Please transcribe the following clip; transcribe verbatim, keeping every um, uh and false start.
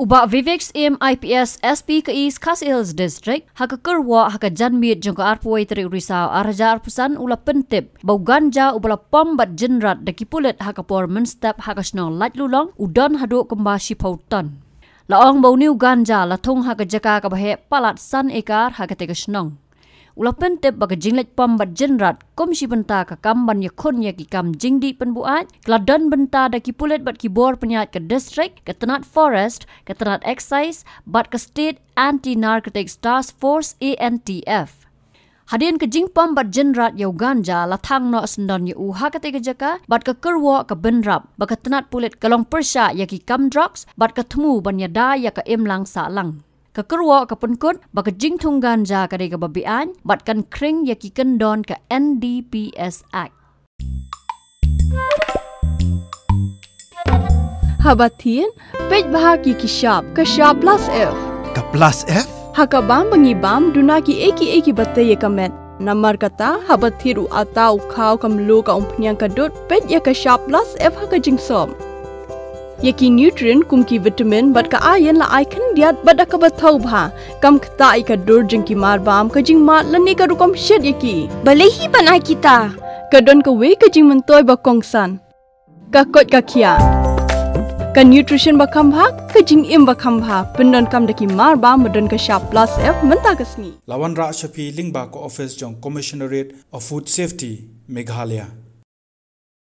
U Bah Vivek Syiem, I P S, S P ka East Khasi Hills District, ha ka kyrwoh ha ka janmiet jong ka arphew tarik u Risaw arhajar arphew san, u la pyntip ba u ganja uba la pom bad jynrat da ki pulit ha ka por mynstep ha ka shnong Laitlulong u don haduh kumba shiphew ton. La ong ba une u ganja la thung ha ka jaka kaba heh palat san ekar ha katei ka shnong. U la pyntip ba ka jingleit pom bad jynrat kum shi bynta ka kam ban ïakhun ïa ki kam jingdih pynbuaid, ka la don bynta da ki pulit bad ki bor pynïaid ka district, ka tnat forest, ka tnat excise bad ka State Anti-Narcotics Task Force, A N T F. Hadien ka jingpom bad jynrat ïa u ganja, la thang noh syndon ïa u ha katei ka jaka bad ka kyrwoh ka bynrap ba ka tnat pulit ka long pyrshah ïa ki kam drugs bad ka thmu ban ïada ïa ka imlang sahlang. Ka kyrwoh ka pynkut ba ka jingthung ganja ka dei kaba beaiñ bad kan khring ïa ki kyndon ka N D P S Act. Haba thied, peit bha ïa ki shap, ka shap plus F. Ka plus F? Ha ka bam ba ngi bam, duna kiei kiei kiba tei ïa ka met. Namar kata, haba thied u atta, u khaw, ka mluh, ka umphniang, ka dud, peit ïa ka shap plus F ha ka jingsop. Ïa ki nutrient kum ki vitamin bad ka iron la ai khyndiat bad da kaba thaw bha. Kam ktah ïa ka dur jong ki marbam, ka jingmad lane ka rukom shet ïa ki. Balei hi ban ai kita? Ka don kawei ka jingmyntoi ba kongsan. Ka koit ka khiah. Ka nutrition ba kham bha, ka jingim ba kham bha. Pyndonkam da ki marbam ba don ka shap plus F mynta ka sngi. La wanrah sha phi lyngba ka office jong Commissionerate of Food Safety, Meghalaya.